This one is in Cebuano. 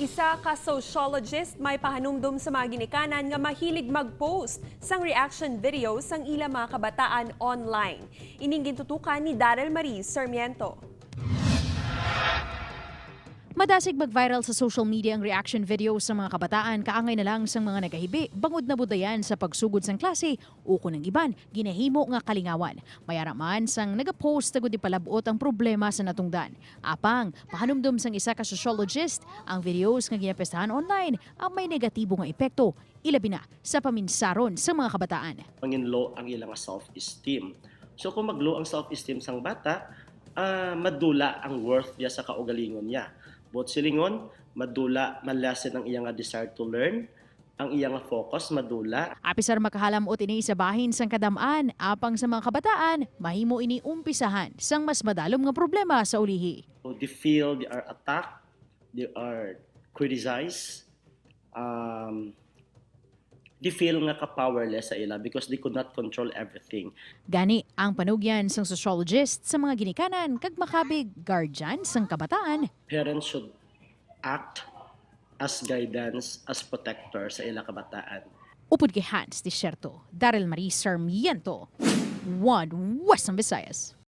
Isa ka sociologist may pahanumdum sa mga ginikanan nga mahilig mag-post sang reaction videos sang ila mga kabataan online. Ining gintutukan ni Daryl Marie Sarmiento. Madasig mag-viral sa social media ang reaction videos sa mga kabataan kaangay na lang sang mga nagahibi bangod na budayan sa pagsugod sang klase o kun ang iban ginahimo nga kalingawan. Mayara man sang nagapost agud ipalabot ang problema sa natungdan. Apang pahanumdum sang isa ka sociologist, ang videos nga ginapestahan online ang may negatibo nga epekto, ilabi na sa paminsaron sa mga kabataan. Mangin low ang ilang self-esteem. So kung mag-low ang self-esteem sang bata, madula ang worth niya sa kaugalingon niya. Buot silingon, madula, ma-lessen ang iyang desire to learn, ang iyang focus madula. Apisar makahalamot ini sa bahin sang kadamaan, apang sa mga kabataan, mahimo ini umpisahan sang mas madalom nga problema sa ulihi. So they feel they are attacked, they are criticized, they feel nga ka-powerless sa ila because they could not control everything. Gani ang panugyan sang sociologist sa mga ginikanan kag makabig guardian sang kabataan. Parents should act as guidance, as protector sa ila kabataan. Upod kay Hans Desierto, Daryl Marie Sarmiento, One Western Visayas.